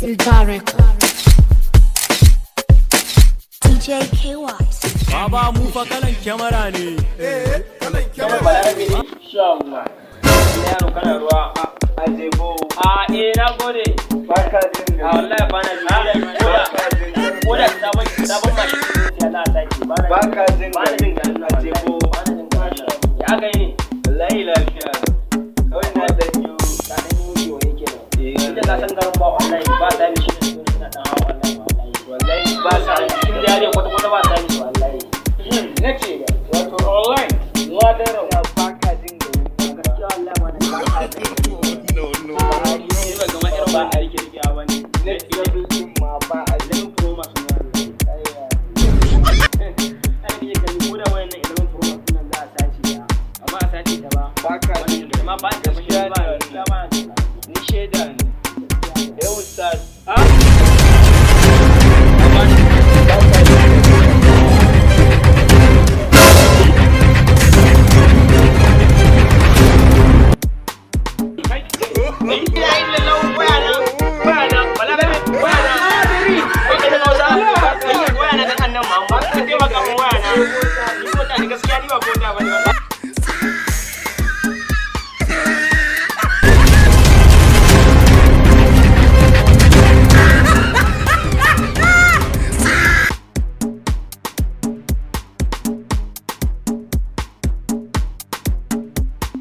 Silva Record. DJ KY. Baba, mu fa kalan kyamara ne. Insha Allah. Yaro, kana ruwa A jebo. A eh, na gode. Baka jin A wallahi ba na ji. Ko da sabon sabon mashin ne sai na sake ba na. Baka jin Ba na jin garin nan. A jebo. Ba na jin garin nan. Ya aka yi ne? Wallahi lafiya. Kawai na dan yi. Ka dan yi wucewa yake nan. Eh. Inda ka san garin ba online ba service, shi ne ina dan hawa online wallahi. Wallahi ba sa. Cikin yare kwata kwata ba service wallahi. Nace wato online ladan baka jin garin. Gaskiya wallahi ma na Baka jin. No, no. Ni ba gama irin ba a rike rikewa ba ne. Next level din ma ba a jin. 11 Pro Max ne wallahi. Ai kike gani, ko da wayannan 11 Pro Max nan za a sace ta, amma a sace ta ba. Baka jin. Amma ba ta fashe ba, gaskiya ba. Ni shaida ne. Yau ustaz. Ah. Baka jin. Wayana, wayana, balarabe, wayana. Kai ka san Hausa? Wayana dan annan Muhammad.